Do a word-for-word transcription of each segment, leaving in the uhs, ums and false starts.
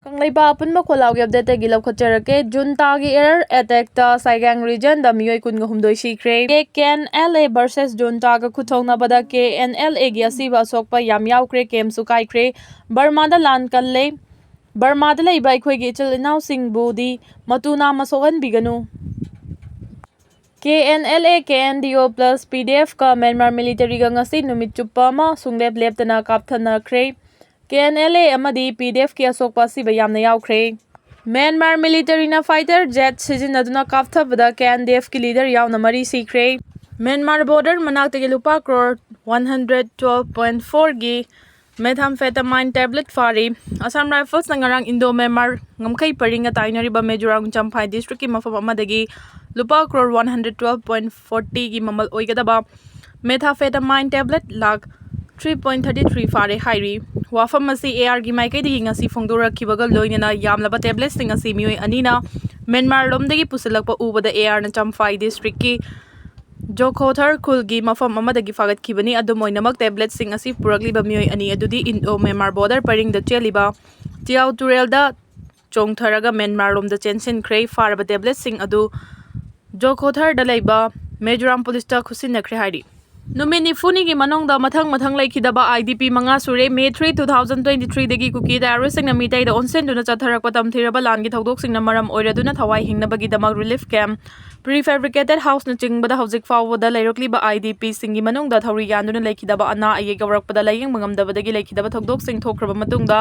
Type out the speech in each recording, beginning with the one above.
ꯀꯪꯂꯩꯄꯥꯛ ꯑꯄꯨꯟꯕ ꯈꯣꯜꯂꯥꯎꯒꯤ ꯑꯞꯗꯦꯠꯇꯒꯤ ꯂꯧꯈꯠꯆꯔꯛꯀꯦ꯫ ꯖꯨꯟꯇꯥꯒꯤ ꯑꯦꯌꯔ ꯑꯦꯇꯦꯛꯇ ꯁꯥꯏꯒꯥꯡ ꯔꯤꯖꯟꯗ ꯃꯤꯑꯣꯏ ꯀꯨꯟꯒ ꯍꯨꯝꯗꯣꯏ ꯁꯤꯈ꯭ꯔꯦ꯫ K N L A versus ꯖꯨꯟꯇꯥꯒ ꯈꯨꯠꯊꯣꯛꯅꯕꯗ ꯀꯦ ꯑꯦꯟ ꯑꯦꯜ ꯑꯦꯒꯤ ꯑꯁꯤꯕ ꯑꯁꯣꯛꯄ ꯌꯥꯝ ꯌꯥꯎꯈ꯭ꯔꯦ, ꯀꯦꯝꯁꯨ ꯀꯥꯏꯈ꯭ꯔꯦ꯫ ꯕꯔꯃꯥꯗ ꯂꯥꯟ ꯀꯜꯂꯦ꯫ ꯕꯔꯃꯥꯗ ꯂꯩꯕ ꯑꯩꯈꯣꯏꯒꯤ ꯏꯆꯤꯜ ꯏꯅꯥꯎꯁꯤꯡꯕꯨꯗꯤ ꯃꯇꯨ ꯅꯥꯝꯃ ꯁꯣꯛꯍꯟꯕꯤꯒꯅꯨ꯫ K N L A, K N D O plus P D ꯑꯦꯐꯀ Myanmar ꯃꯤꯂꯤꯇꯔꯤꯒ ꯉꯁꯤ ꯅꯨꯃꯤꯠ ꯆꯨꯞꯄ ꯑꯃ ꯁꯨꯡꯂꯦꯞ ꯂꯦꯞꯇꯅ ꯀꯥꯞꯊꯅꯈ꯭ꯔꯦ꯫ ꯀꯦ ꯑꯦꯟ ꯑꯦꯜ ꯑꯦ ꯑꯃꯗꯤ ꯄꯤ ꯗꯤ ꯑꯦꯐꯀꯤ ꯑꯁꯣꯛꯄ ꯑꯁꯤꯕ ꯌꯥꯝꯅ ꯌꯥꯎꯈ꯭ꯔꯦ꯫ ꯃ꯭ꯌꯥꯟꯃꯥꯔ ꯃꯤꯂꯤꯇꯔꯤꯅ ꯐꯥꯏꯇꯔ ꯖꯦꯠ ꯁꯤꯖꯤꯟꯅꯗꯨꯅ ꯀꯥꯞꯊꯕꯗ ꯀꯦ ꯑꯦꯟ ꯗꯤ ꯑꯦꯐꯀꯤ ꯂꯤꯗꯔ ꯌꯥꯎꯅ ꯃꯔꯤ ꯁꯤꯈ꯭ꯔꯦ꯫ ꯃ꯭ꯌꯥꯟꯃꯥꯔ ꯕꯣꯔꯗꯔ ꯃꯅꯥꯛꯇꯒꯤ ꯂꯨꯄꯥ crore one hundred twelve point ꯐꯣꯔꯒꯤ methamphetamine tablet ꯐꯥꯔꯤ꯫ ꯑꯁꯥꯝ ꯔꯥꯏꯐꯜꯁꯅ ꯉꯔꯥꯡ ꯏꯟꯗꯣ ꯃ꯭ꯌꯥꯟꯃꯥꯔ ꯉꯝꯈꯩ ꯄꯔꯤꯡꯒ ꯇꯥꯏꯅꯔꯤꯕ ꯃꯤꯖꯣꯔꯥꯝ ꯆꯝꯐꯥꯏ ꯗꯤꯁꯇ꯭ꯔꯤꯛꯀꯤ ꯃꯐꯝ ꯑꯃꯗꯒꯤ ꯂꯨꯄꯥ crore one hundred twelve point ꯐꯣꯔꯇꯤꯒꯤ ꯃꯃꯜ ꯑꯣꯏꯒꯗꯕ methamphetamine tablet lakh three point thirty three ꯐꯥꯔꯦ ꯍꯥꯏꯔꯤ꯫ ꯋꯥꯐꯝ ꯑꯁꯤ ꯑꯦ ꯑꯥꯔꯒꯤ ꯃꯥꯏꯀꯩꯗꯒꯤ ꯉꯁꯤ ꯐꯣꯡꯗꯣꯔꯛꯈꯤꯕꯒ ꯂꯣꯏꯅꯅ ꯌꯥꯝꯂꯕ ꯇꯦꯕ꯭ꯂꯦꯠꯁꯤꯡ ꯑꯁꯤ ꯃꯤꯑꯣꯏ ꯑꯅꯤꯅ ꯃ꯭ꯌꯥꯟꯃꯥꯔ ꯂꯣꯝꯗꯒꯤ ꯄꯨꯁꯤꯜꯂꯛꯄ ꯎꯕꯗ ꯑꯦ ꯑꯥꯔꯅ ꯆꯝꯐꯥꯏ ꯗꯤꯁꯇ꯭ꯔꯤꯛꯀꯤ ꯖꯣꯈꯣꯊꯔ ꯈꯨꯜꯒꯤ ꯃꯐꯝ ꯑꯃꯗꯒꯤ ꯐꯥꯒꯠꯈꯤꯕꯅꯤ꯫ ꯑꯗꯨꯝ ꯑꯣꯏꯅꯃꯛ, ꯇꯦꯕ꯭ꯂꯦꯠꯁꯤꯡ ꯑꯁꯤ ꯄꯨꯔꯛꯂꯤꯕ ꯃꯤꯑꯣꯏ ꯑꯅꯤ ꯑꯗꯨꯗꯤ ꯏꯟꯗꯣ ꯃ꯭ꯌꯥꯟꯃꯥꯔ ꯕꯣꯔꯗꯔ ꯄꯔꯤꯡꯗ ꯆꯦꯜꯂꯤꯕ ꯇꯤꯌꯥꯎ ꯇꯨꯔꯦꯜꯗ ꯆꯣꯡꯊꯔꯒ ꯃ꯭ꯌꯥꯟꯃꯥꯔ ꯂꯣꯝꯗ ꯆꯦꯟꯁꯤꯟꯈ꯭ꯔꯦ꯫ ꯐꯥꯔꯕ ꯇꯦꯕ꯭ꯂꯦꯠꯁꯤꯡ ꯑꯗꯨ ꯖꯣꯈꯣꯊꯔꯗ ꯂꯩꯕ ꯃꯤꯖꯣꯔꯥꯝ ꯄꯨꯂꯤꯁꯇ ꯈꯨꯠꯁꯤꯟꯅꯈ꯭ꯔꯦ ꯍꯥꯏꯔꯤ꯫ ꯅꯨꯃꯤꯠ ꯅꯤꯐꯨꯅꯤꯒꯤ ꯃꯅꯨꯡꯗ ꯃꯊꯪ ꯃꯊꯪ ꯂꯩꯈꯤꯗꯕ ꯑꯥꯏ ꯗꯤ ꯄꯤ ꯃꯉꯥ ꯁꯨꯔꯦ꯫ May three, two thousand twenty ꯊ꯭ꯔꯤꯗꯒꯤ ꯀꯨꯀꯤ ꯇꯦꯔꯣꯔꯤꯁꯁꯤꯡꯅ ꯃꯤꯇꯩꯗ ꯑꯣꯟꯁꯤꯟꯗꯨꯅ ꯆꯠꯊꯔꯛꯄ ꯇꯝꯊꯤꯔꯕ ꯂꯥꯟꯒꯤ ꯊꯧꯗꯣꯛꯁꯤꯡꯅ ꯃꯔꯝ ꯑꯣꯏꯔꯗꯨꯅ ꯊꯋꯥꯏ ꯍꯤꯡꯅꯕꯒꯤꯗꯃꯛ ꯔꯤꯂꯤꯐ ꯀꯦꯝꯞ, ꯄ꯭ꯔꯤ ꯐꯦꯕ꯭ꯔꯤꯀꯦꯇꯦꯠ ꯍꯥꯎꯁꯅꯆꯤꯡꯕꯗ ꯍꯧꯖꯤꯛ ꯐꯥꯎꯕꯗ ꯂꯩꯔꯛꯂꯤꯕ ꯑꯥꯏ ꯗꯤ ꯄꯤꯁꯤꯡꯒꯤ ꯃꯅꯨꯡꯗ ꯊꯧꯔꯤ ꯌꯥꯟꯗꯨꯅ ꯂꯩꯈꯤꯗꯕ ꯑꯅꯥ ꯑꯌꯦꯛ ꯌꯧꯔꯛꯄꯗ ꯂꯥꯌꯦꯡꯕ ꯉꯝꯗꯕꯗꯒꯤ ꯂꯩꯈꯤꯗꯕ ꯊꯧꯗꯣꯛꯁꯤꯡ ꯊꯣꯛꯈ꯭ꯔꯕ ꯃꯇꯨꯡꯗ,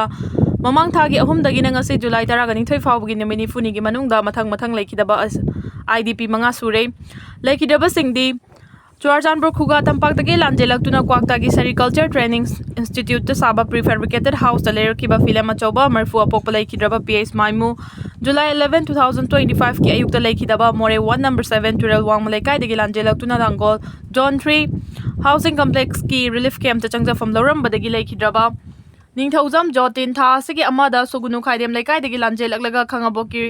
ꯃꯃꯥꯡ ꯊꯥꯒꯤ ꯑꯍꯨꯝꯗꯒꯤꯅ ꯉꯁꯤ ꯖꯨꯂꯥꯏ ꯇꯔꯥꯒ ꯅꯤꯊꯣꯏ ꯐꯥꯎꯕꯒꯤ ꯅꯨꯃꯤꯠ ꯅꯤꯐꯨꯅꯤꯒꯤ ꯃꯅꯨꯡꯗ ꯃꯊꯪ ꯃꯊꯪ ꯂꯩꯈꯤꯗꯕ ꯑꯥꯏ ꯗꯤ ꯄꯤ ꯃꯉꯥ ꯁꯨꯔꯦ꯫ ꯂꯩꯈꯤꯗ꯭ꯔꯕꯁꯤꯡꯗꯤ ꯆꯨꯔꯥꯆꯥꯟꯄꯨꯔ ꯈꯨꯒꯥ ꯇꯝꯄꯥꯛꯇꯒꯤ ꯂꯥꯟꯖꯦꯜꯂꯛꯇꯨꯅ ꯀ꯭ꯋꯥꯛꯇꯥꯒꯤ ꯁꯦꯔꯤꯀꯜꯆꯔ ꯇ꯭ꯔꯦꯅꯤꯡ ꯏꯟꯁꯇꯤꯇ꯭ꯌꯨꯠꯇ ꯁꯥꯕ ꯄ꯭ꯔꯤ ꯐꯦꯕ꯭ꯔꯤꯀꯦꯇꯦꯠ ꯍꯥꯎꯁꯇ ꯂꯩꯔꯛꯈꯤꯕ ꯐꯤꯂꯝ ꯑꯆꯧꯕ ꯃꯔꯐꯨ ꯑꯄꯣꯛꯄ ꯂꯩꯈꯤꯗ꯭ꯔꯕ P H Maimu, July eleven, two thousand twenty ꯐꯥꯏꯚꯀꯤ ꯑꯌꯨꯛꯇ ꯂꯩꯈꯤꯗꯕ ꯃꯣꯔꯦ ꯋꯥꯔꯗ ꯅꯝꯕꯔ ꯁꯚꯦꯟ ꯇꯨꯔꯦꯜ ꯋꯥꯡꯃ ꯂꯩꯀꯥꯏꯗꯒꯤ ꯂꯥꯟꯖꯦꯜꯂꯛꯇꯨꯅ ꯂꯥꯡꯒꯣꯜ ꯖꯣꯟ ꯊ꯭ꯔꯤ ꯍꯥꯎꯁꯤꯡ ꯀꯝꯄ꯭ꯂꯦꯛꯁꯀꯤ ꯔꯤꯂꯤꯐ ꯀꯦꯝꯞꯇ ꯆꯪꯖꯐꯝ ꯂꯧꯔꯝꯕꯗꯒꯤ ꯂꯩꯈꯤꯗ꯭ꯔꯕ ꯅꯤꯡꯊꯧꯖꯝ ꯖꯣꯇꯤꯟ ꯊꯥ ꯑꯁꯤꯒꯤ ꯑꯃꯗ ꯁꯨꯒꯨꯅꯨ ꯈꯥꯏꯗꯦꯝ ꯂꯩꯀꯥꯏꯗꯒꯤ ꯂꯥꯟꯖꯦꯜꯂꯛꯂꯒ ꯈꯥꯉꯕꯣꯛꯀꯤ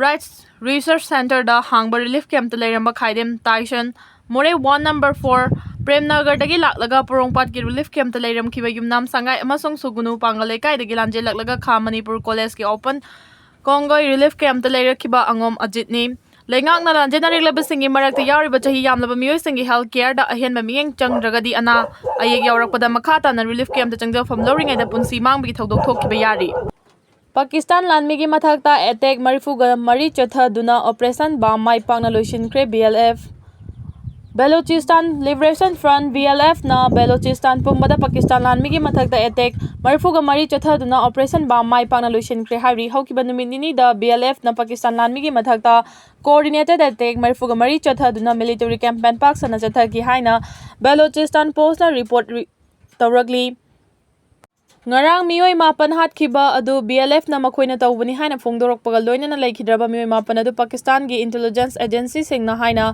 ꯔꯥꯏꯠꯁ ꯔꯤꯁꯔꯁ ꯁꯦꯟꯇꯔꯗ ꯍꯥꯡꯕ ꯔꯤꯂꯤꯐ ꯀꯦꯝꯞꯇ ꯂꯩꯔꯝꯕ ꯈꯥꯏꯗꯦꯝ ꯇꯥꯏꯁꯟ ꯃꯣꯔꯦ ꯋꯥꯔꯗ ꯅꯝꯕꯔ ꯐꯣꯔ ꯄ꯭ꯔꯦꯝꯅꯒꯔꯗꯒꯤ ꯂꯥꯛꯂꯒ ꯄꯣꯔꯣꯝꯄꯥꯠꯀꯤ ꯔꯤꯂꯤꯐ ꯀꯦꯝꯞꯇ ꯂꯩꯔꯝꯈꯤꯕ ꯌꯨꯝꯅꯥꯝ ꯁꯉꯥꯏ ꯑꯃꯁꯨꯡ ꯁꯨꯒꯨꯅꯨ ꯄꯥꯡꯒꯜ ꯂꯩꯀꯥꯏꯗꯒꯤ ꯂꯥꯟꯖꯦꯜꯂꯛꯂꯒ ꯈꯥ ꯃꯅꯤꯄꯨꯔ ꯀꯣꯂꯦꯖꯀꯤ ꯑꯣꯄꯟ ꯀꯣꯡꯒꯣꯏ ꯔꯤꯂꯤꯐ ꯀꯦꯝꯞꯇ ꯂꯩꯔꯛꯈꯤꯕ ꯑꯉꯣꯝ ꯑꯖꯤꯠꯅꯤ꯫ ꯂꯩꯉꯥꯛꯅ ꯂꯥꯟꯖꯦꯟꯅꯔꯛꯂꯕꯁꯤꯡꯒꯤ ꯃꯔꯛꯇ ꯌꯥꯎꯔꯤꯕ ꯆꯍꯤ ꯌꯥꯝꯂꯕ ꯃꯤꯑꯣꯏꯁꯤꯡꯒꯤ ꯍꯦꯜꯊ ꯀꯦꯌꯔꯗ ꯑꯍꯦꯟꯕ ꯃꯤꯠꯌꯦꯡ ꯆꯪꯗ꯭ꯔꯒꯗꯤ ꯑꯅꯥ ꯑꯌꯦꯛ ꯌꯥꯎꯔꯛꯄꯗ ꯃꯈꯥ ꯇꯥꯅ ꯔꯤꯂꯤꯐ ꯀꯦꯝꯞꯇ ꯆꯪꯖꯐꯝ ꯂꯧꯔꯤꯉꯩꯗ ꯄꯨꯟꯁꯤ ꯃꯥꯡꯕꯒꯤ ꯊꯧꯗꯣꯛ ꯊꯣꯛꯈꯤꯕ ꯌꯥꯔꯤ꯫ ꯄꯥꯀꯤꯁꯇꯥꯟ ꯂꯥꯟꯃꯤꯒꯤ ꯃꯊꯛꯇ ꯑꯦꯇꯦꯛ ꯃꯔꯤꯐꯨꯒ ꯃꯔꯤ ꯆꯠꯊꯗꯨꯅ ꯑꯣꯄꯔꯦꯁꯟ ꯕꯥꯝ ꯃꯥꯏ ꯄꯥꯛꯅ ꯂꯣꯏꯁꯤꯟꯈ꯭ꯔꯦ꯫ B L F Balochistan liberation front, B L ꯑꯦꯐꯅ ꯕꯦꯂꯣꯆꯤꯁꯇꯥꯟ ꯄꯨꯝꯕꯗ ꯄꯥꯀꯤꯁꯇꯥꯟ ꯂꯥꯟꯃꯤꯒꯤ ꯃꯊꯛꯇ ꯑꯦꯇꯦꯛ ꯃꯔꯤꯐꯨꯒ ꯃꯔꯤ ꯆꯠꯊꯗꯨꯅ ꯑꯣꯄꯔꯦꯁꯟ ꯕꯥꯝ ꯃꯥꯏ ꯄꯥꯛꯅ ꯂꯣꯏꯁꯤꯟꯈ꯭ꯔꯦ ꯍꯥꯏꯔꯤ꯫ ꯍꯧꯈꯤꯕ ꯅꯨꯃꯤꯠ ꯅꯤꯅꯤꯗ ꯕꯤ ꯑꯦꯜ ꯑꯦꯐꯅ ꯄꯥꯀꯤꯁꯇꯥꯟ ꯂꯥꯟꯃꯤꯒꯤ ꯃꯊꯛꯇ ꯀꯣꯑꯣꯔꯗꯤꯅꯦꯇꯦꯗ ꯑꯦꯇꯦꯛ ꯃꯔꯤꯐꯨꯒ ꯃꯔꯤ ꯆꯠꯊꯗꯨꯅ ꯃꯤꯂꯤꯇꯔꯤ ꯀꯦꯝꯄꯦꯟ ꯄꯥꯛ ꯁꯟꯅ ꯆꯠꯊꯈꯤ ꯍꯥꯏꯅ ꯕꯦꯂꯣꯆꯤꯁꯇꯥꯟ ꯄꯣꯁꯅ ꯔꯤꯄꯣꯔꯠ ꯔꯤ-, ꯇꯧꯔꯛꯂꯤ꯫ ꯉꯔꯥꯡ ꯃꯤꯑꯣꯏ ꯃꯥꯄꯟ ꯍꯥꯠꯈꯤꯕ ꯑꯗꯨ ꯕꯤ ꯑꯦꯜ ꯑꯦꯐꯅ ꯃꯈꯣꯏꯅ ꯇꯧꯕꯅꯤ ꯍꯥꯏꯅ ꯐꯣꯡꯗꯣꯔꯛꯄꯒ ꯂꯣꯏꯅꯅ ꯂꯩꯈꯤꯗ꯭ꯔꯕ ꯃꯤꯑꯣꯏ ꯃꯥꯄꯟ ꯑꯗꯨ ꯄꯥꯀꯤꯁꯇꯥꯟꯒꯤ ꯏꯟꯇꯦꯂꯤꯖꯦꯟꯁ ꯑꯦꯖꯦꯟꯁꯤꯁꯤꯡꯅ ꯍꯥꯏꯅ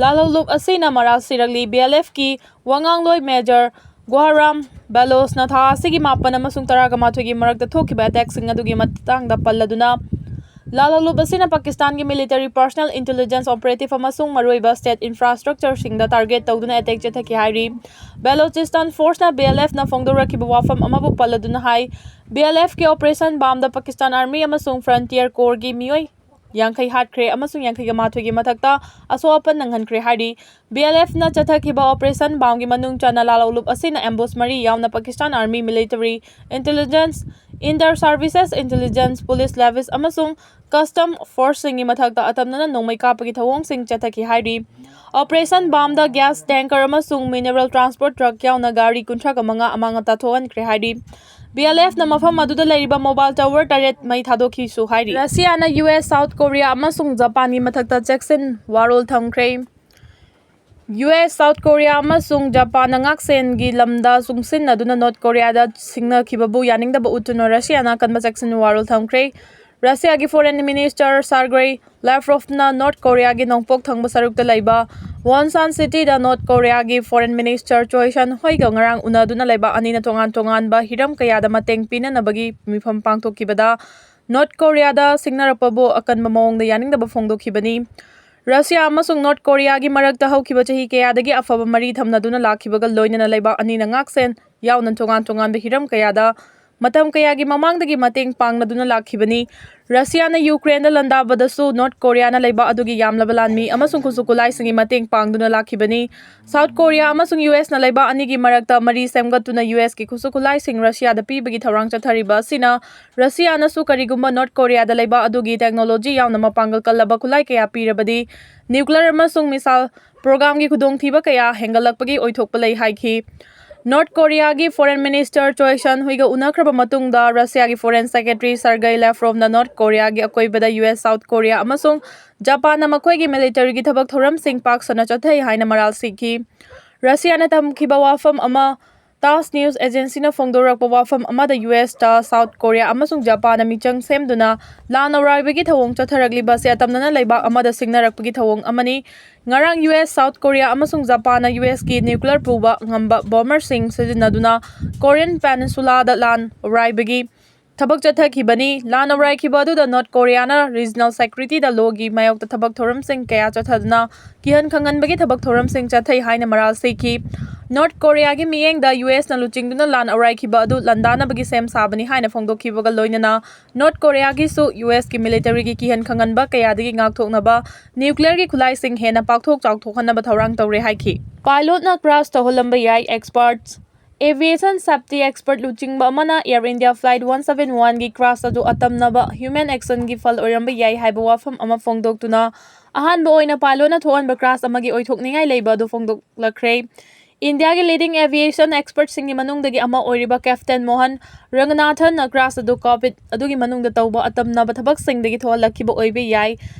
ꯂꯥꯜꯍꯧꯂꯨꯞ ꯑꯁꯤꯅ ꯃꯔꯥꯜ ꯁꯤꯔꯛꯂꯤ꯫ ꯕꯤ ꯑꯦꯜ ꯑꯦꯐꯀꯤ ꯋꯥꯉꯥꯡꯂꯣꯏ ꯃꯦꯖꯔ ꯒꯣꯍꯥꯔꯥꯝ ꯕꯦꯂꯣꯁꯅ ꯊꯥ ꯑꯁꯤꯒꯤ ꯃꯥꯄꯟ ꯑꯃꯁꯨꯡ ꯇꯔꯥꯒ ꯃꯥꯊꯣꯏꯒꯤ ꯃꯔꯛꯇ ꯊꯣꯛꯈꯤꯕ ꯑꯦꯇꯦꯛꯁꯤꯡ ꯑꯗꯨꯒꯤ ꯃꯇꯥꯡꯗ ꯄꯜꯂꯗꯨꯅ, ꯂꯥꯜꯍꯧꯂꯨꯞ ꯑꯁꯤꯅ ꯄꯥꯀꯤꯁꯇꯥꯟꯒꯤ ꯃꯤꯂꯤꯇꯔꯤ, ꯄꯔꯁꯅꯦꯜ ꯏꯟꯇꯦꯂꯤꯖꯦꯟꯁ ꯑꯣꯄꯔꯦꯇꯤꯚ ꯑꯃꯁꯨꯡ ꯃꯔꯨꯑꯣꯏꯕ ꯁ꯭ꯇꯦꯠ ꯏꯟꯐ꯭ꯔꯥꯁꯇ꯭ꯔꯛꯆꯔꯁꯤꯡꯗ ꯇꯥꯔꯒꯦꯠ ꯇꯧꯗꯨꯅ ꯑꯦꯇꯦꯛ ꯆꯠꯊꯈꯤ ꯍꯥꯏꯔꯤ꯫ ꯕꯦꯂꯣꯆꯤꯁꯇꯥꯟ ꯐꯣꯔꯁꯅ ꯕꯤ ꯑꯦꯜ ꯑꯦꯐꯅ ꯐꯣꯡꯗꯣꯔꯛꯈꯤꯕ ꯋꯥꯐꯝ ꯑꯃꯕꯨ ꯄꯜꯂꯗꯨꯅ ꯍꯥꯏ, ꯕꯤ ꯑꯦꯜ ꯑꯦꯐꯀꯤ ꯑꯣꯄꯔꯦꯁꯟ ꯕꯥꯝꯗ ꯄꯥꯀꯤꯁꯇꯥꯟ ꯑꯥꯔꯃꯤ ꯑꯃꯁꯨꯡ ꯐ꯭ꯔꯟꯇꯤꯌꯔ ꯀꯣꯔꯒꯤ ꯃꯤꯑꯣꯏ ꯌꯥꯡꯈꯩ ꯍꯥꯠꯈ꯭ꯔꯦ ꯑꯃꯁꯨꯡ ꯌꯥꯡꯈꯩꯒ ꯃꯥꯊꯣꯏꯒꯤ ꯃꯊꯛꯇ ꯑꯁꯣꯛ ꯑꯄꯟ ꯅꯪꯍꯟꯈ꯭ꯔꯦ ꯍꯥꯏꯔꯤ꯫ ꯕꯤ ꯑꯦꯜ ꯑꯦꯐꯅ ꯆꯠꯊꯈꯤꯕ ꯑꯣꯄꯔꯦꯁꯟ ꯕꯥꯝꯒꯤ ꯃꯅꯨꯡ ꯆꯟꯅ ꯂꯥꯜꯍꯧꯂꯨꯞ ꯑꯁꯤꯅ ꯑꯦꯝꯕꯨꯁ ꯃꯔꯤ ꯌꯥꯎꯅ Pakistan army, military intelligence, inter services intelligence, police levies ꯑꯃꯁꯨꯡ ꯀꯁꯇꯝ ꯐꯣꯔꯁꯁꯤꯡꯒꯤ ꯃꯊꯛꯇ ꯑꯇꯝꯅꯅ ꯅꯣꯡꯃꯩ ꯀꯥꯞꯄꯒꯤ ꯊꯧꯑꯣꯡꯁꯤꯡ ꯆꯠꯊꯈꯤ ꯍꯥꯏꯔꯤ꯫ ꯑꯣꯄꯔꯦꯁꯟ ꯕꯥꯝꯗ ꯒ꯭ꯌꯥꯁ ꯇꯦꯡꯀꯔ ꯑꯃꯁꯨꯡ ꯃꯤꯅꯔꯦꯜ ꯇ꯭ꯔꯥꯟꯁꯄꯣꯔꯠ ꯇ꯭ꯔꯛ ꯌꯥꯎꯅ ꯒꯥꯔꯤ ꯀꯨꯟꯊ꯭ꯔꯥꯒ ꯃꯉꯥ ꯑꯃꯥꯡ ꯑꯇꯥ ꯊꯣꯛꯍꯟꯈ꯭ꯔꯦ ꯍꯥꯏꯔꯤ꯫ ꯕꯤ ꯑꯦꯜ ꯑꯦꯐꯅ ꯃꯐꯝ ꯑꯗꯨꯗ ꯂꯩꯔꯤꯕ ꯃꯣꯕꯥꯏꯜ ꯇꯋꯔ ꯇꯔꯦꯠ ꯃꯩ ꯊꯥꯗꯣꯛꯈꯤꯁꯨ ꯍꯥꯏꯔꯤ꯫ ꯔꯁꯤꯌꯥꯅ ꯌꯨ ꯑꯦꯁ, ꯁꯥꯎꯠ ꯀꯣꯔꯤꯌꯥ ꯑꯃꯁꯨꯡ ꯖꯄꯥꯟꯒꯤ ꯃꯊꯛꯇ ꯆꯦꯛꯁꯤꯟ ꯋꯥꯔꯣꯜ ꯊꯝꯈ꯭ꯔꯦ꯫ ꯌꯨ ꯑꯦꯁ, ꯁꯥꯎꯠ ꯀꯣꯔꯤꯌꯥ ꯑꯃꯁꯨꯡ ꯖꯄꯥꯟꯅ ꯉꯥꯛꯁꯦꯟꯒꯤ ꯂꯝꯗ ꯆꯨꯡꯁꯤꯟꯅꯗꯨꯅ ꯅꯣꯔꯠ ꯀꯣꯔꯤꯌꯥꯗ ꯁꯤꯡꯅꯈꯤꯕꯕꯨ ꯌꯥꯅꯤꯡꯗꯕ ꯎꯠꯇꯨꯅ ꯔꯁꯤꯌꯥꯅ ꯑꯀꯟꯕ ꯆꯦꯛꯁꯤꯟ ꯋꯥꯔꯣꯜ ꯊꯝꯈ꯭ꯔꯦ꯫ ꯔꯁꯤꯌꯥꯒꯤ ꯐꯣꯔꯦꯟ ꯃꯤꯅꯤꯁꯇꯔ ꯁꯥꯔꯒꯦ ꯂꯥꯚ꯭ꯔꯣꯚꯅ ꯅꯣꯔꯠ ꯀꯣꯔꯤꯌꯥꯒꯤ ꯅꯣꯡꯄꯣꯛ ꯊꯪꯕ ꯁꯔꯨꯛꯇ ꯂꯩꯕ ꯋꯣꯟꯁꯥꯟ ꯁꯤꯇꯤꯗ ꯅꯣꯔꯠ ꯀꯣꯔꯤꯌꯥꯒꯤ ꯐꯣꯔꯦꯟ ꯃꯤꯅꯤꯁꯇꯔ ꯆꯣꯏ ꯁꯟ ꯍꯣꯏꯒ ꯉꯔꯥꯡ ꯎꯅꯗꯨꯅ ꯂꯩꯕ ꯑꯅꯤꯅ ꯇꯣꯉꯥꯟ ꯇꯣꯉꯥꯟꯕ ꯍꯤꯔꯝ ꯀꯌꯥꯗ ꯃꯇꯦꯡ ꯄꯤꯅꯅꯕꯒꯤ ꯃꯤꯐꯝ ꯄꯥꯡꯊꯣꯛꯈꯤꯕꯗ ꯅꯣꯔꯠ ꯀꯣꯔꯤꯌꯥꯗ ꯁꯤꯡꯅꯔꯛꯄꯕꯨ ꯑꯀꯟꯕ ꯃꯑꯣꯡꯗ ꯌꯥꯅꯤꯡꯗꯕ ꯐꯣꯡꯗꯣꯛꯈꯤꯕꯅꯤ꯫ ꯔꯁꯤꯌꯥ ꯑꯃꯁꯨꯡ ꯅꯣꯔꯠ ꯀꯣꯔꯤꯌꯥꯒꯤ ꯃꯔꯛꯇ ꯍꯧꯈꯤꯕ ꯆꯍꯤ ꯀꯌꯥꯗꯒꯤ ꯑꯐꯕ ꯃꯔꯤ ꯊꯝꯅꯗꯨꯅ ꯂꯥꯛꯈꯤꯕꯒ ꯂꯣꯏꯅꯅ ꯂꯩꯕꯥꯛ ꯑꯅꯤꯅ ꯉꯥꯛꯁꯦꯟ ꯌꯥꯎꯅ ꯇꯣꯉꯥꯟ ꯇꯣꯉꯥꯟꯕ ꯍꯤꯔꯝ ꯀꯌꯥꯗ ꯃꯇꯝ ꯀꯌꯥꯒꯤ ꯃꯃꯥꯡꯗꯒꯤ ꯃꯇꯦꯡ ꯄꯥꯡꯅꯗꯨꯅ ꯂꯥꯛꯈꯤꯕꯅꯤ꯫ ꯔꯁꯤꯌꯥꯅ ꯌꯨꯀ꯭ꯔꯦꯟꯗ ꯂꯥꯟꯗꯥꯕꯗꯁꯨ ꯅꯣꯔꯠ ꯀꯣꯔꯤꯌꯥꯅ ꯂꯩꯕꯥꯛ ꯑꯗꯨꯒꯤ ꯌꯥꯝꯂꯕ ꯂꯥꯟꯃꯤ ꯑꯃꯁꯨꯡ ꯈꯨꯠꯁꯨ ꯈꯨꯠꯂꯥꯏꯁꯤꯡꯒꯤ ꯃꯇꯦꯡ ꯄꯥꯡꯗꯨꯅ ꯂꯥꯛꯈꯤꯕꯅꯤ꯫ ꯁꯥꯎꯠ ꯀꯣꯔꯤꯌꯥ ꯑꯃꯁꯨꯡ ꯌꯨ ꯑꯦꯁꯅ ꯂꯩꯕꯥꯛ ꯑꯅꯤꯒꯤ ꯃꯔꯛꯇ ꯃꯔꯤ ꯁꯦꯝꯒꯠꯇꯨꯅ ꯌꯨ ꯑꯦꯁꯀꯤ ꯈꯨꯠꯁꯨ ꯈꯨꯠꯂꯥꯏꯁꯤꯡ ꯔꯁꯤꯌꯥꯗ ꯄꯤꯕꯒꯤ ꯊꯧꯔꯥꯡ ꯆꯠꯊꯔꯤꯕ ꯑꯁꯤꯅ ꯔꯁꯤꯌꯥꯅꯁꯨ ꯀꯔꯤꯒꯨꯝꯕ ꯅꯣꯔꯠ ꯀꯣꯔꯤꯌꯥꯗ ꯂꯩꯕꯥꯛ ꯑꯗꯨꯒꯤ ꯇꯦꯛꯅꯣꯂꯣꯖꯤ ꯌꯥꯎꯅ ꯃꯄꯥꯡꯒꯜ ꯀꯜꯂꯕ ꯈꯨꯠꯂꯥꯏ ꯀꯌꯥ ꯄꯤꯔꯕꯗꯤ ꯅ꯭ꯌꯨꯀ꯭ꯂꯤꯌꯔ ꯑꯃꯁꯨꯡ ꯃꯤꯁꯥꯏꯜ ꯄ꯭ꯔꯣꯒ꯭ꯔꯥꯝꯒꯤ ꯈꯨꯗꯣꯡꯊꯤꯕ ꯀꯌꯥ ꯍꯦꯟꯒꯠꯂꯛꯄꯒꯤ ꯑꯣꯏꯊꯣꯛꯄ ꯂꯩ ꯍꯥꯏꯈꯤ꯫ ꯅꯣꯔꯠ ꯀꯣꯔꯤꯌꯥꯒꯤ ꯐꯣꯔꯦꯟ ꯃꯤꯅꯤꯁꯇꯔ ꯆꯣꯏ ꯁꯟ ꯍꯨꯏꯒ ꯎꯅꯈ꯭ꯔꯕ ꯃꯇꯨꯡꯗ ꯔꯁꯤꯌꯥꯒꯤ ꯐꯣꯔꯦꯟ ꯁꯦꯀ꯭ꯔꯦꯇꯔꯤ ꯁꯔꯒꯩ ꯂꯦꯐ꯭ꯔꯣꯝꯅ ꯅꯣꯔꯠ ꯀꯣꯔꯤꯌꯥꯒꯤ ꯑꯀꯣꯏꯕꯗ ꯌꯨ ꯑꯦꯁ, ꯁꯥꯎꯠ ꯀꯣꯔꯤꯌꯥ ꯑꯃꯁꯨꯡ ꯖꯄꯥꯟꯅ ꯃꯈꯣꯏꯒꯤ ꯃꯤꯂꯤꯇꯔꯤꯒꯤ ꯊꯕꯛ ꯊꯧꯔꯝꯁꯤꯡ ꯄꯥꯛ ꯁꯟꯅ ꯆꯠꯊꯩ ꯍꯥꯏꯅ ꯃꯔꯥꯜ ꯁꯤꯈꯤ꯫ ꯔꯁꯤꯌꯥꯅ ꯊꯝꯈꯤꯕ ꯋꯥꯐꯝ ꯑꯃ ꯇꯥꯁ ꯅ꯭ꯌꯨꯁ ꯑꯦꯖꯦꯟꯁꯤꯅ ꯐꯣꯡꯗꯣꯔꯛꯄ ꯋꯥꯐꯝ ꯑꯃꯗ ꯌꯨ ꯑꯦꯁꯇ ꯁꯥꯎꯠ ꯀꯣꯔꯤꯌꯥ ꯑꯃꯁꯨꯡ ꯖꯄꯥꯟꯅ ꯃꯤꯆꯪ ꯁꯦꯝꯗꯨꯅ ꯂꯥꯟ ꯑꯧꯔꯥꯏꯕꯒꯤ ꯊꯧꯑꯣꯡ ꯆꯠꯊꯔꯛꯂꯤꯕ ꯑꯁꯤ ꯑꯇꯝꯅꯅ ꯂꯩꯕꯥꯛ ꯑꯃꯗ ꯁꯤꯡꯅꯔꯛꯄꯒꯤ ꯊꯧꯑꯣꯡ ꯑꯃꯅꯤ꯫ ꯉꯔꯥꯡ ꯌꯨ ꯑꯦꯁ, ꯁꯥꯎꯠ ꯀꯣꯔꯤꯌꯥ ꯑꯃꯁꯨꯡ ꯖꯄꯥꯟꯅ ꯌꯨ ꯑꯦꯁꯀꯤ ꯅ꯭ꯌꯨꯀ꯭ꯂꯤꯌꯔ ꯄꯨꯕ ꯉꯝꯕ ꯕꯣꯝꯕꯔꯁꯤꯡ ꯁꯤꯖꯤꯟꯅꯗꯨꯅ ꯀꯣꯔꯤꯌꯟ ꯄꯦꯅꯤꯟꯁꯨꯂꯥꯗ ꯂꯥꯟ ꯑꯧꯔꯥꯏꯕꯒꯤ ꯊꯕꯛ ꯆꯠꯊꯈꯤꯕꯅꯤ꯫ ꯂꯥꯟ ꯑꯧꯔꯥꯏꯈꯤꯕ ꯑꯗꯨꯗ ꯅꯣꯔꯠ ꯀꯣꯔꯤꯌꯥꯅ ꯔꯤꯖꯅꯦꯜ ꯁꯦꯀ꯭ꯌꯨꯔꯤꯇꯤꯗ ꯂꯣꯒꯤ ꯃꯥꯌꯣꯛꯇ ꯊꯕꯛ ꯊꯧꯔꯝꯁꯤꯡ ꯀꯌꯥ ꯆꯠꯊꯗꯨꯅ ꯀꯤꯍꯟ ꯈꯪꯍꯟꯕꯒꯤ ꯊꯕꯛ ꯊꯧꯔꯝꯁꯤꯡ ꯆꯠꯊꯩ ꯍꯥꯏꯅ ꯃꯔꯥꯜ ꯁꯤꯈꯤ꯫ ꯅꯣꯔꯠ ꯀꯣꯔꯤꯌꯥꯒꯤ ꯃꯤꯠꯌꯦꯡꯗ ꯌꯨ ꯑꯦꯁꯅ ꯂꯨꯆꯤꯡꯗꯨꯅ ꯂꯥꯟ ꯑꯧꯔꯥꯏꯈꯤꯕ ꯑꯗꯨ ꯂꯥꯟꯗꯥꯅꯕꯒꯤ ꯁꯦꯝ ꯁꯥꯕꯅꯤ ꯍꯥꯏꯅ ꯐꯣꯡꯗꯣꯛꯈꯤꯕꯒ ꯂꯣꯏꯅꯅ ꯅꯣꯔꯠ ꯀꯣꯔꯤꯌꯥꯒꯤꯁꯨ ꯌꯨ ꯑꯦꯁꯀꯤ ꯃꯤꯂꯤꯇꯔꯤꯒꯤ ꯀꯤꯍꯟ ꯈꯪꯍꯟꯕ ꯀꯌꯥꯗꯒꯤ ꯉꯥꯛꯊꯣꯛꯅꯕ ꯅ꯭ꯌꯨꯀ꯭ꯂꯤꯌꯔꯒꯤ ꯈꯨꯠꯂꯥꯏꯁꯤꯡ ꯍꯦꯟꯅ ꯄꯥꯛꯊꯣꯛ ꯆꯥꯎꯊꯣꯛꯍꯟꯅꯕ ꯊꯧꯔꯥꯡ ꯇꯧꯔꯦ ꯍꯥꯏꯈꯤ꯫ ꯄꯥꯏꯂꯣꯠꯅ ꯀ꯭ꯔꯥꯁ ꯇꯧꯍꯜꯂꯝꯕ ꯌꯥꯏ꯫ ꯑꯦꯛꯁꯄꯔꯠꯁ ꯑꯦꯚꯤꯌꯦꯁꯟ ꯁꯦꯐꯇꯤ ꯑꯦꯛꯁꯄꯔꯠ ꯂꯨꯆꯤꯡꯕ ꯑꯃꯅ Air India Flight one seven one ꯒꯤ ꯀ꯭ꯔꯥꯁ ꯑꯗꯨ ꯑꯇꯝꯅꯕ ꯍ꯭ꯌꯨꯃꯦꯟ ꯑꯦꯛꯁꯟꯒꯤ ꯐꯜ ꯑꯣꯏꯔꯝꯕ ꯌꯥꯏ ꯍꯥꯏꯕ ꯋꯥꯐꯝ ꯑꯃ ꯐꯣꯡꯗꯣꯛꯇꯨꯅ ꯑꯍꯥꯟꯕ ꯑꯣꯏꯅ ꯄꯥꯏꯂꯣꯠꯅ ꯊꯣꯛꯍꯟꯕ ꯀ꯭ꯔꯥꯁ ꯑꯃꯒꯤ ꯑꯣꯏꯊꯣꯛꯅꯤꯡꯉꯥꯏ ꯂꯩꯕ ꯑꯗꯨ ꯐꯣꯡꯗꯣꯛꯂꯛꯈ꯭ꯔꯦ꯫ ꯏꯟꯗꯤꯌꯥꯒꯤ ꯂꯤꯗꯤꯡ ꯑꯦꯚꯤꯌꯦꯁꯟ ꯑꯦꯛꯁꯄꯔꯠꯁꯤꯡꯒꯤ ꯃꯅꯨꯡꯗꯒꯤ ꯑꯃ ꯑꯣꯏꯔꯤꯕ ꯀꯦꯞꯇꯦꯟ ꯃꯣꯍꯟ ꯔꯪꯒꯅꯥꯊꯟꯅ ꯀ꯭ꯔꯥꯁ ꯑꯗꯨ ꯀꯣꯚꯤꯗ ꯑꯗꯨꯒꯤ ꯃꯅꯨꯡꯗ ꯇꯧꯕ ꯑꯇꯝꯅꯕ ꯊꯕꯛꯁꯤꯡꯗꯒꯤ ꯊꯣꯛꯍꯜꯂꯛꯈꯤꯕ ꯑꯣꯏꯕ ꯌꯥꯏ꯫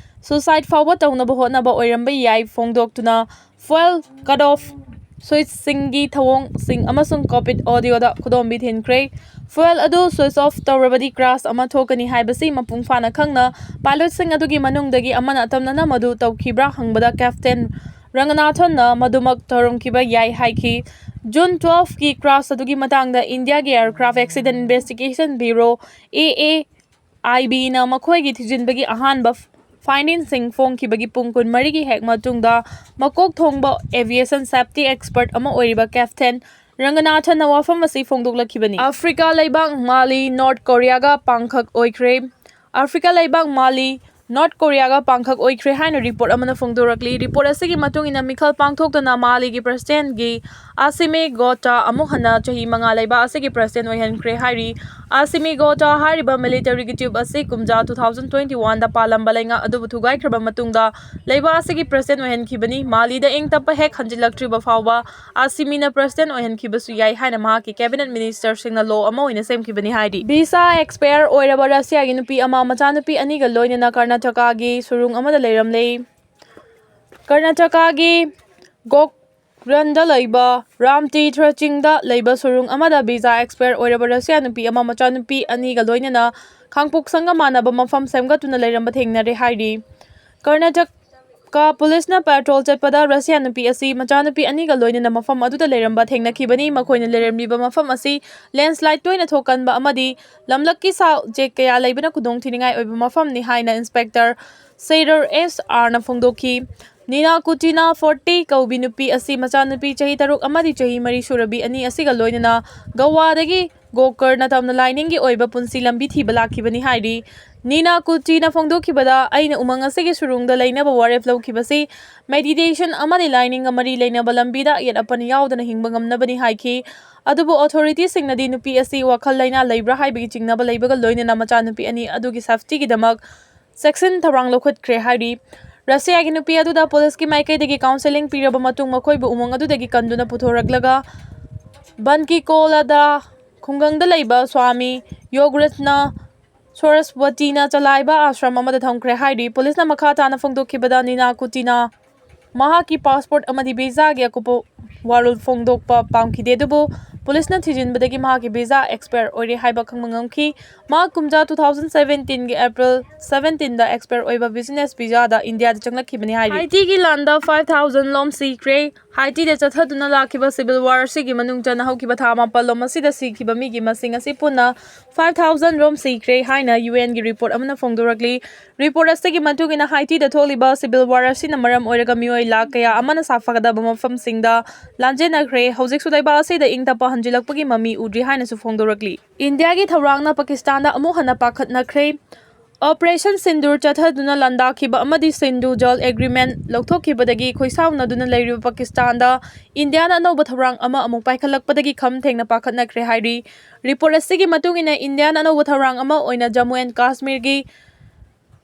ꯁꯨꯁꯥꯏꯗ ꯐꯥꯎꯕ ꯇꯧꯅꯕ ꯍꯣꯠꯅꯕ ꯑꯣꯏꯔꯝꯕ ꯌꯥꯏ ꯐꯣꯡꯗꯣꯛꯇꯨꯅ ꯐ꯭ꯌꯨꯑꯦꯜ ꯀꯠ ꯑꯣꯐ ꯁ꯭ꯋꯤꯆꯁꯤꯡꯒꯤ ꯊꯧꯑꯣꯡꯁꯤꯡ ꯑꯃꯁꯨꯡ ꯀꯣꯛꯄꯤꯠ ꯑꯣꯗꯤꯑꯣꯗ ꯈꯨꯗꯣꯝꯕꯤ ꯊꯤꯟꯈ꯭ꯔꯦ꯫ ꯐ꯭ꯌꯨꯑꯦꯜ ꯑꯗꯨ ꯁ꯭ꯋꯤꯆ ꯑꯣꯐ ꯇꯧꯔꯕꯗꯤ ꯀ꯭ꯔꯥꯁ ꯑꯃ ꯊꯣꯛꯀꯅꯤ ꯍꯥꯏꯕꯁꯤ ꯃꯄꯨꯡ ꯐꯥꯅ ꯈꯪꯅ ꯄꯥꯏꯂꯣꯠꯁꯤꯡ ꯑꯗꯨꯒꯤ ꯃꯅꯨꯡꯗꯒꯤ ꯑꯃꯅ ꯑꯇꯝꯅꯅ ꯃꯗꯨ ꯇꯧꯈꯤꯕ꯭ꯔꯥ ꯍꯪꯕꯗ ꯀꯦꯞꯇꯦꯟ ꯔꯪꯒꯅꯥꯊꯟꯅ ꯃꯗꯨꯃꯛ ꯇꯧꯔꯝꯈꯤꯕ ꯌꯥꯏ ꯍꯥꯏꯈꯤ꯫ ꯖꯨꯟ twelveꯀꯤ ꯀ꯭ꯔꯥꯁ ꯑꯗꯨꯒꯤ ꯃꯇꯥꯡꯗ ꯏꯟꯗꯤꯌꯥꯒꯤ Aircraft Accident Investigation Bureau, A A I Bꯅ ꯃꯈꯣꯏꯒꯤ ꯊꯤꯖꯤꯟꯕꯒꯤ ꯑꯍꯥꯟꯕ findingꯁꯤꯡ ꯐꯣꯡꯈꯤꯕꯒꯤ ꯄꯨꯡ ꯀꯨꯟꯃꯔꯤꯒꯤ ꯍꯦꯛ ꯃꯇꯨꯡꯗ ꯃꯀꯣꯛ ꯊꯣꯡꯕ aviation safety expert ꯑꯃ ꯑꯣꯏꯔꯤꯕ Captain ꯔꯪꯒꯅꯥꯊꯟꯅ ꯋꯥꯐꯝ ꯑꯁꯤ ꯐꯣꯡꯗꯣꯛꯂꯛꯈꯤꯕꯅꯤ꯫ ꯑꯐ꯭ꯔꯤꯀꯥ ꯂꯩꯕꯥꯛ ꯃꯥꯂꯤ ꯅꯣꯔꯠ ꯀꯣꯔꯤꯌꯥꯒ ꯄꯥꯡꯈꯛ ꯑꯣꯏꯈ꯭ꯔꯦ꯫ ꯑꯐ꯭ꯔꯤꯀꯥ ꯂꯩꯕꯥꯛ ꯃꯥꯂꯤ ꯅꯣꯔꯠ ꯀꯣꯔꯤꯌꯥꯒ ꯄꯥꯡꯈꯛ ꯑꯣꯏꯈ꯭ꯔꯦ ꯍꯥꯏꯅ ꯔꯤꯄꯣꯔꯠ ꯑꯃꯅ ꯐꯣꯡꯗꯣꯔꯛꯂꯤ꯫ ꯔꯤꯄꯣꯔꯠ ꯑꯁꯤꯒꯤ ꯃꯇꯨꯡ ꯏꯟꯅ ꯃꯤꯈꯜ ꯄꯥꯡꯊꯣꯛꯇꯨꯅ ꯃꯥꯂꯤꯒꯤ ꯄ꯭ꯔꯁꯤꯗꯦꯟꯒꯤ ꯑꯁꯤꯃꯤ ꯒꯣꯇꯥ ꯑꯃꯨꯛ ꯍꯟꯅ ꯆꯍꯤ ꯃꯉꯥ ꯂꯩꯕꯥꯛ ꯑꯁꯤꯒꯤ ꯄ꯭ꯔꯁꯤꯗꯦꯟ ꯑꯣꯏꯍꯟꯈ꯭ꯔꯦ ꯍꯥꯏꯔꯤ꯫ ꯑꯁꯤꯃꯤ ꯒꯣꯇꯥ ꯍꯥꯏꯔꯤꯕ ꯃꯤꯂꯤꯇꯔꯤꯒꯤ ꯆꯤꯐ ꯑꯁꯤ ꯀꯨꯝꯖꯥ ꯇꯨ ꯊꯥꯎꯖꯟ ꯇ꯭ꯋꯦꯟꯇꯤ ꯋꯥꯟꯗ ꯄꯥꯜꯂꯝꯕ ꯂꯩꯉꯥꯛ ꯑꯗꯨꯕꯨ ꯊꯨꯒꯥꯏꯈ꯭ꯔꯕ ꯃꯇꯨꯡꯗ ꯂꯩꯕꯥꯛ ꯑꯁꯤꯒꯤ ꯄ꯭ꯔꯁꯤꯗꯦꯟ ꯑꯣꯏꯍꯟꯈꯤꯕꯅꯤ꯫ ꯃꯥꯂꯤꯗ ꯏꯪ ꯇꯞꯄ ꯍꯦꯛ ꯍꯟꯖꯤꯜꯂꯛꯇ꯭ꯔꯤꯕ ꯐꯥꯎꯕ ꯑꯁꯤꯃꯤꯅ ꯄ꯭ꯔꯁꯤꯗꯦꯟ ꯑꯣꯏꯍꯟꯈꯤꯕꯁꯨ ꯌꯥꯏ ꯍꯥꯏꯅ ꯃꯍꯥꯛꯀꯤ ꯀꯦꯕꯤꯅꯦꯠ ꯃꯤꯅꯤꯁꯇꯔꯁꯤꯡꯅ ꯂꯣ ꯑꯃ ꯑꯣꯏꯅ ꯁꯦꯝꯈꯤꯕꯅꯤ ꯍꯥꯏꯔꯤ꯫ ꯚꯤꯁꯥ ꯑꯦꯛꯁꯄꯥꯌꯔ ꯑꯣꯏꯔꯕ ꯔꯁꯤꯌꯥꯒꯤ ꯅꯨꯄꯤ ꯑꯃ ꯃꯆꯥꯅꯨꯄꯤ ꯑꯅꯤꯒ ꯂꯣꯏꯅꯅ ꯀꯔꯅꯥꯇꯀꯥꯒꯤ ꯁꯨꯔꯨꯡ ꯑꯃꯗ ꯂꯩꯔꯝꯂꯦ꯫ ꯀꯔꯅꯥꯇꯀꯥꯒꯤ ꯒꯣꯀꯔꯟꯗ ꯂꯩꯕ ꯔꯥꯝꯇꯤꯊ꯭ꯔ ꯆꯤꯡꯗ ꯂꯩꯕ ꯁꯨꯔꯨꯡ ꯑꯃꯗ ꯚꯤꯁꯥ ꯑꯦꯛꯁꯄꯥꯌꯔ ꯑꯣꯏꯔꯕ ꯔꯁꯤꯌꯥ ꯅꯨꯄꯤ ꯑꯃ ꯃꯆꯥꯅꯨꯄꯤ ꯑꯅꯤꯒ ꯂꯣꯏꯅꯅ ꯈꯥꯡꯄꯣꯛꯁꯪꯒ ꯃꯥꯟꯅꯕ ꯃꯐꯝ ꯁꯦꯝꯒꯠꯇꯨꯅ ꯂꯩꯔꯝꯕ ꯊꯦꯡꯅꯔꯦ ꯍꯥꯏꯔꯤ꯫ ꯀꯔꯅꯥꯇꯀꯥ ꯄꯨꯂꯤꯁꯅ ꯄꯦꯇ꯭ꯔꯣꯜ ꯆꯠꯄꯗ ꯔꯁꯤꯌꯥ ꯅꯨꯄꯤ ꯑꯁꯤ ꯃꯆꯥꯅꯨꯄꯤ ꯑꯅꯤꯒ ꯂꯣꯏꯅꯅ ꯃꯐꯝ ꯑꯗꯨꯗ ꯂꯩꯔꯝꯕ ꯊꯦꯡꯅꯈꯤꯕꯅꯤ꯫ ꯃꯈꯣꯏꯅ ꯂꯩꯔꯝꯂꯤꯕ ꯃꯐꯝ ꯑꯁꯤ ꯂꯦꯟꯁꯂꯥꯏꯗ ꯇꯣꯏꯅ ꯊꯣꯛꯀꯟꯕ ꯑꯃꯗꯤ ꯂꯝꯂꯛꯀꯤ ꯁꯥ ꯎꯆꯦꯛ ꯀꯌꯥ ꯂꯩꯕꯅ ꯈꯨꯗꯣꯡꯊꯤꯅꯤꯡꯉꯥꯏ ꯑꯣꯏꯕ ꯃꯐꯝꯅꯤ ꯍꯥꯏꯅ ꯏꯟꯁꯄꯦꯛꯇꯔ ꯁꯦꯔꯔ ꯑꯦꯁ ꯑꯥꯔꯅ ꯐꯣꯡꯗꯣꯛꯈꯤ꯫ ꯅꯤꯅꯥ ꯀꯨꯇꯤꯅꯥ ꯐꯣꯔꯇꯤ ꯀꯧꯕꯤ ꯅꯨꯄꯤ ꯑꯁꯤ ꯃꯆꯥꯅꯨꯄꯤ ꯆꯍꯤ ꯇꯔꯨꯛ ꯑꯃꯗꯤ ꯆꯍꯤ ꯃꯔꯤ ꯁꯨꯔꯕꯤ ꯑꯅꯤ ꯑꯁꯤꯒ ꯂꯣꯏꯅꯅ ꯒꯋꯥꯗꯒꯤ ꯒꯣꯀꯔꯅ ꯇꯝꯅ ꯂꯥꯏꯅꯤꯡꯒꯤ ꯑꯣꯏꯕ ꯄꯨꯟꯁꯤ ꯂꯝꯕꯤ ꯊꯤꯕ ꯂꯥꯛꯈꯤꯕꯅꯤ ꯍꯥꯏꯔꯤ꯫ ꯅꯤꯅꯥ ꯀꯨꯇꯤꯅ ꯐꯣꯡꯗꯣꯛꯈꯤꯕꯗ, "ꯑꯩꯅ ꯎꯃꯪ ꯑꯁꯤꯒꯤ ꯁꯨꯔꯨꯡꯗ ꯂꯩꯅꯕ ꯋꯥꯔꯦꯞ ꯂꯧꯈꯤꯕꯁꯤ ꯃꯦꯗꯤꯇꯦꯁꯟ ꯑꯃꯗꯤ ꯂꯥꯏꯅꯤꯡꯒ ꯃꯔꯤ ꯂꯩꯅꯕ ꯂꯝꯕꯤꯗ ꯑꯌꯦꯠ ꯑꯄꯟ ꯌꯥꯎꯗꯅ ꯍꯤꯡꯕ ꯉꯝꯅꯕꯅꯤ" ꯍꯥꯏꯈꯤ꯫ ꯑꯗꯨꯕꯨ ꯑꯣꯊꯣꯔꯤꯇꯤꯁꯤꯡꯅꯗꯤ ꯅꯨꯄꯤ ꯑꯁꯤ ꯋꯥꯈꯜ ꯂꯩꯅꯥ ꯂꯩꯕ꯭ꯔꯥ ꯍꯥꯏꯕꯒꯤ ꯆꯤꯡꯅꯕ ꯂꯩꯕꯒ ꯂꯣꯏꯅꯅ ꯃꯆꯥꯅꯨꯄꯤ ꯑꯅꯤ ꯑꯗꯨꯒꯤ ꯁꯦꯐꯇꯤꯒꯤꯗꯃꯛ ꯆꯦꯛꯁꯤꯟ ꯊꯧꯔꯥꯡ ꯂꯧꯈꯠꯈ꯭ꯔꯦ ꯍꯥꯏꯔꯤ꯫ ꯔꯁꯤꯌꯥꯒꯤ ꯅꯨꯄꯤ ꯑꯗꯨꯗ ꯄꯨꯂꯤꯁꯀꯤ ꯃꯥꯏꯀꯩꯗꯒꯤ ꯀꯥꯎꯟꯁꯦꯂꯤꯡ ꯄꯤꯔꯕ ꯃꯇꯨꯡ ꯃꯈꯣꯏꯕꯨ ꯎꯃꯪ ꯑꯗꯨꯗꯒꯤ ꯀꯟꯗꯨꯅ ꯄꯨꯊꯣꯔꯛꯂꯒ ꯕꯟꯀꯤꯀꯣꯂꯥꯗ ꯈꯨꯡꯒꯪꯗ ꯂꯩꯕ ꯁ꯭ꯋꯥꯃꯤ ꯌꯣꯒꯔꯠꯅ ꯁꯣꯔꯁꯋꯇꯤꯅ ꯆꯂꯥꯏꯕ ꯑꯥꯁ꯭ꯔꯝ ꯑꯃꯗ ꯊꯝꯈ꯭ꯔꯦ ꯍꯥꯏꯔꯤ꯫ ꯄꯨꯂꯤꯁꯅ ꯃꯈꯥ ꯇꯥꯅ ꯐꯣꯡꯗꯣꯛꯈꯤꯕꯗ, ꯅꯤꯅꯥ ꯀꯨꯇꯤꯅ ꯃꯍꯥꯛꯀꯤ ꯄꯥꯁꯄꯣꯔꯠ ꯑꯃꯗꯤ ꯚꯤꯁꯥꯒꯤ ꯑꯀꯨꯞꯄ ꯋꯥꯔꯣꯜ ꯐꯣꯡꯗꯣꯛꯄ ꯄꯥꯝꯈꯤꯗꯦ, ꯑꯗꯨꯕꯨ ꯄꯨꯂꯤꯁꯅ ꯊꯤꯖꯤꯟꯕꯗꯒꯤ ꯃꯍꯥꯛꯀꯤ ꯚꯤꯖꯥ ꯑꯦꯛꯁꯄꯥꯌꯔ ꯑꯣꯏꯔꯦ ꯍꯥꯏꯕ ꯈꯪꯕ ꯉꯝꯈꯤ꯫ ꯃꯍꯥꯛ ꯀꯨꯝꯖꯥ two thousand seventeen ꯒꯤ April seventeen ꯗ ꯑꯦꯛꯁꯄꯥꯌꯔ ꯑꯣꯏꯕ ꯕꯤꯖꯤꯅꯦꯁ ꯚꯤꯖꯥꯗ ꯏꯟꯗꯤꯌꯥꯗ ꯆꯪꯂꯛꯈꯤꯕꯅꯤ ꯍꯥꯏꯔꯤ꯫ ꯍꯥꯏꯇꯤꯒꯤ ꯂꯥꯟꯗ five thousand ꯂꯣꯝ ꯁꯤꯈ꯭ꯔꯦ꯫ ꯍꯥꯏꯇꯤꯗ ꯆꯠꯊꯗꯨꯅ ꯂꯥꯛꯈꯤꯕ civil war ꯑꯁꯤꯒꯤ ꯃꯅꯨꯡ ꯆꯟꯅ ꯍꯧꯈꯤꯕ ꯊꯥ ꯃꯥꯄꯜ ꯂꯣꯝ ꯑꯁꯤꯗ ꯁꯤꯈꯤꯕ ꯃꯤꯒꯤ ꯃꯁꯤꯡ ꯑꯁꯤ ꯄꯨꯟꯅ five thousand ꯔꯣꯝ ꯁꯤꯈ꯭ꯔꯦ ꯍꯥꯏꯅ UN ꯒꯤ ꯔꯤꯄꯣꯔꯠ ꯑꯃꯅ ꯐꯣꯡꯗꯣꯔꯛꯂꯤ꯫ ꯔꯤꯄꯣꯔꯠ ꯑꯁꯤꯒꯤ ꯃꯇꯨꯡ ꯏꯟꯅ ꯍꯥꯏꯇꯤꯗ ꯊꯣꯛꯂꯤꯕ civil war ꯑꯁꯤꯅ ꯃꯔꯝ ꯑꯣꯏꯔꯒ ꯃꯤꯑꯣꯏ ꯂꯥꯈ ꯀꯌꯥ ꯑꯃꯅ ꯁꯥꯐꯒꯗꯕ ꯃꯐꯝꯁꯤꯡꯗ ꯂꯥꯟꯖꯦꯟꯅꯈ꯭ꯔꯦ꯫ ꯍꯧꯖꯤꯛꯁꯨ ꯂꯩꯕꯥꯛ ꯑꯁꯤꯗ ꯏꯪ ꯇꯞꯄ ꯍꯟꯖꯤꯜꯂꯛꯄꯒꯤ ꯃꯃꯤ ꯎꯗ꯭ꯔꯤ ꯍꯥꯏꯅꯁꯨ ꯐꯣꯡꯗꯣꯔꯛꯂꯤ꯫ ꯏꯟꯗꯤꯌꯥꯒꯤ ꯊꯧꯔꯥꯡꯅ ꯄꯥꯀꯤꯁꯇꯥꯟꯗ ꯑꯃꯨꯛ ꯍꯟꯅ ꯄꯥꯈꯠꯅꯈ꯭ꯔꯦ꯫ Operation Sindoor ꯆꯠꯊꯗꯨꯅ ꯂꯥꯟꯗꯥꯈꯤꯕ ꯑꯃꯗꯤ ꯁꯤꯟꯙꯨ ꯖꯜ ꯑꯦꯒ꯭ꯔꯤꯃꯦꯟ ꯂꯧꯊꯣꯛꯈꯤꯕꯗꯒꯤ ꯈꯣꯏꯁꯥꯎꯅꯗꯨꯅ ꯂꯩꯔꯤꯕ ꯄꯥꯀꯤꯁꯇꯥꯟꯗ ꯏꯟꯗꯤꯌꯥꯅ ꯑꯅꯧꯕ ꯊꯧꯔꯥꯡ ꯑꯃ ꯑꯃꯨꯛ ꯄꯥꯏꯈꯠꯂꯛꯄꯗꯒꯤ ꯈꯝ ꯊꯦꯡꯅ ꯄꯥꯈꯠꯅꯈ꯭ꯔꯦ ꯍꯥꯏꯔꯤ꯫ ꯔꯤꯄꯣꯔꯠ ꯑꯁꯤꯒꯤ ꯃꯇꯨꯡ ꯏꯟꯅ ꯏꯟꯗꯤꯌꯥꯅ ꯑꯅꯧꯕ ꯊꯧꯔꯥꯡ ꯑꯃ ꯑꯣꯏꯅ ꯖꯝꯃꯨ ꯑꯦꯟ ꯀꯥꯁꯃꯤꯔꯒꯤ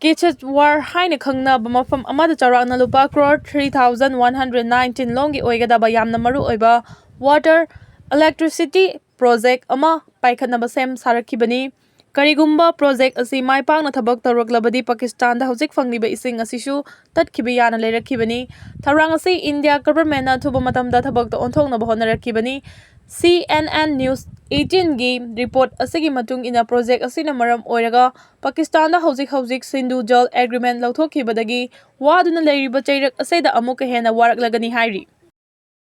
ꯀꯤꯆꯠꯋꯥꯔ ꯍꯥꯏꯅ ꯈꯪꯅꯕ ꯃꯐꯝ ꯑꯃꯗ ꯆꯥꯎꯔꯥꯛꯅ ꯂꯨꯄꯥ crore three thousand one hundred nineteen ꯂꯣꯝꯒꯤ ꯑꯣꯏꯒꯗꯕ ꯌꯥꯝꯅ ꯃꯔꯨ ꯑꯣꯏꯕ water, electricity project ꯑꯃ ꯄꯥꯏꯈꯠꯅꯕ ꯁꯦꯝ ꯁꯥꯔꯛꯈꯤꯕꯅꯤ꯫ ꯀꯔꯤꯒꯨꯝꯕ project ꯑꯁꯤ ꯃꯥꯏ ꯄꯥꯛꯅ ꯊꯕꯛ ꯇꯧꯔꯛꯂꯕꯗꯤ ꯄꯥꯀꯤꯁꯇꯥꯟꯗ ꯍꯧꯖꯤꯛ ꯐꯪꯂꯤꯕ ꯏꯁꯤꯡ ꯑꯁꯤꯁꯨ ꯇꯠꯈꯤꯕ ꯌꯥꯅ ꯂꯩꯔꯛꯈꯤꯕꯅꯤ꯫ ꯊꯧꯔꯥꯡ ꯑꯁꯤ ꯏꯟꯗꯤꯌꯥ government ꯅ ꯑꯊꯨꯕ ꯃꯇꯝꯗ ꯊꯕꯛꯇ ꯑꯣꯟꯊꯣꯛꯅꯕ ꯍꯣꯠꯅꯔꯛꯈꯤꯕꯅꯤ꯫ C N N News eighteen ꯒꯤ ꯔꯤꯄꯣꯔꯠ ꯑꯁꯤꯒꯤ ꯃꯇꯨꯡ ꯏꯟꯅ project ꯑꯁꯤꯅ ꯃꯔꯝ ꯑꯣꯏꯔꯒ ꯄꯥꯀꯤꯁꯇꯥꯟꯗ ꯍꯧꯖꯤꯛ ꯍꯧꯖꯤꯛ ꯁꯤꯟꯙꯨ ꯖꯜ ꯑꯦꯒ꯭ꯔꯤꯃꯦꯟ ꯂꯧꯊꯣꯛꯈꯤꯕꯗꯒꯤ ꯋꯥꯗꯨꯅ ꯂꯩꯔꯤꯕ ꯆꯩꯔꯛ ꯑꯁꯤꯗ ꯑꯃꯨꯛꯀ ꯍꯦꯟꯅ ꯋꯥꯔꯛꯂꯒꯅꯤ ꯍꯥꯏꯔꯤ꯫